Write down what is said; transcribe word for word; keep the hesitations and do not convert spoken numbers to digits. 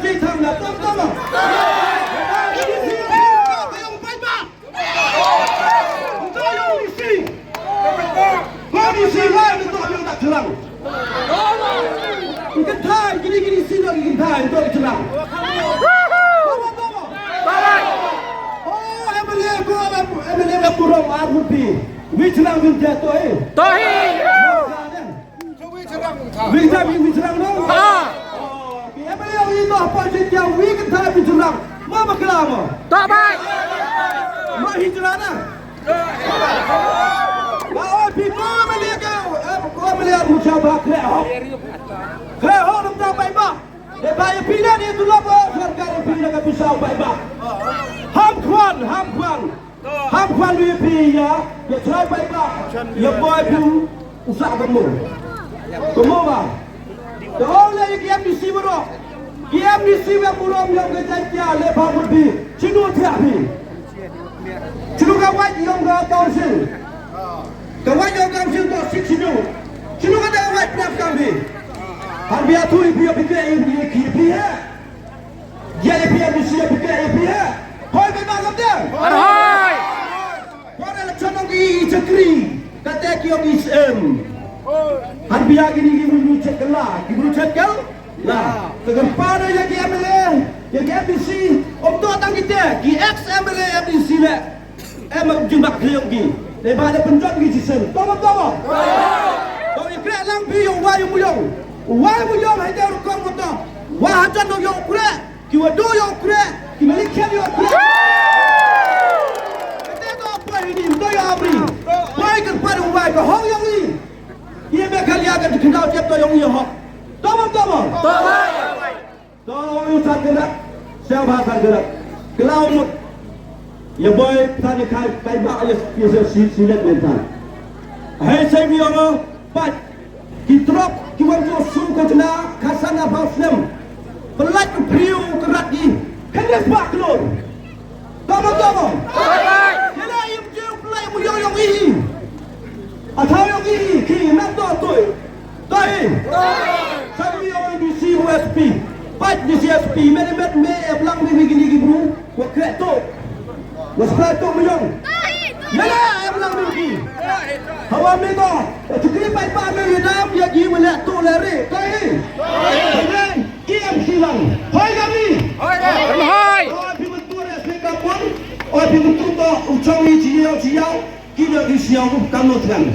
Thang na tong tong. Ba ong paidbah. Ba ong isi. Ba ong isi lai na tong ong dak jlang. Kynthai kini kini isi na kynthai tong jlang. Oh, M L A ko M L A ko rong ar rupi. Wi jlang kynthai to eh. To hi. Wi jlang, wi jlang dong. Ha. Oh, ki M L A wi noh pa jit ya wi kynthai wi jlang. Ma bakla ma. To bai. Ma hi jlang na. Ma oi phi ko M L A ka, eh, ko M L A wi jlang ba kre ho. Kre ho nam ta bai ba. Dei ba ïa phi na ni tu la ba sorkar ïa phi na ka pisa bai ba. Ham khwan, ham khwan. Ham khwan ïa phi ïa, ïa trai bai ba. Ïa boi phi u sa ka mo. Ka mo ba. Te ong le ïa ki M D C baroh. Ki M D C ba burom ïa ka jait ïa le ba mut phi. Chinu thiah phi. Chinu ka wait ïa ka council. Ka wait ïa ka council to sik chinu. Chinu ka da wait prap ka phi. Har bia tu ïa phi ïa phi ke ïa phi ïa phi he. Ïa ïa phi ïa phi ïa phi ïa phi he. Hoi bai ba ngam dang. Ar hoi. Hoi election ong ki i chakri. Kata ki ong i S M. Han bia ki ni ki bru chet kala, ki bru chet kal. La. Tegan para ïa ki M L A, ïa ki M D C. Om to tang kita ki ex M L A M D C le. Em, jin bak liang ki. Dei ba da pynjot ki jisem. Tong, tong. Tong ïa kreh lang phi ïa u wai u muyong. U wai u muyong hai da rukom ko to. Wa hajan dong ïa u kreh. Ki wa do ïa u kreh. Ki malik khem ïa u kreh. Kate to poi ni, to ïa amri. Poi kan poi u wai ka hong ïa ngi. Ïa me kal ïa ka khyndaw jep to ïa ngi ïa hok. Tong, tong. Tong. To ong u San Kynrad, sha ba San Kynrad. Khlaw mut. Ïa boi San ïa kai kai ba ïa ïa si si let men tan. Hei sai mi ong pat. Ki trok ki wan tu su ka jna ka sana ba slem. Pelat ku priu ka rat ki. Kan ïa spa klur. Tama tama. Ïa la im jiu pelai mu yong yong i. Atau yong i ki nang to toi. Toi. Satu yong D C U S P. Pat D C S P. Meri met me em lang mi gini ki bru. Wa krek to. Wa spray to mu yong. Ïa la em lang mi ki. Hawa me to. Chukri pai pa me ïa dam ïa ki wa le to le re. Toi. Toi. Ki em ki lang. Hoi kami. Hoi. Hoi. Oi phi myntu re sing kapon. Oi phi myntu to u chong i chi yau chi yau. Ki da ki siau kam no tang.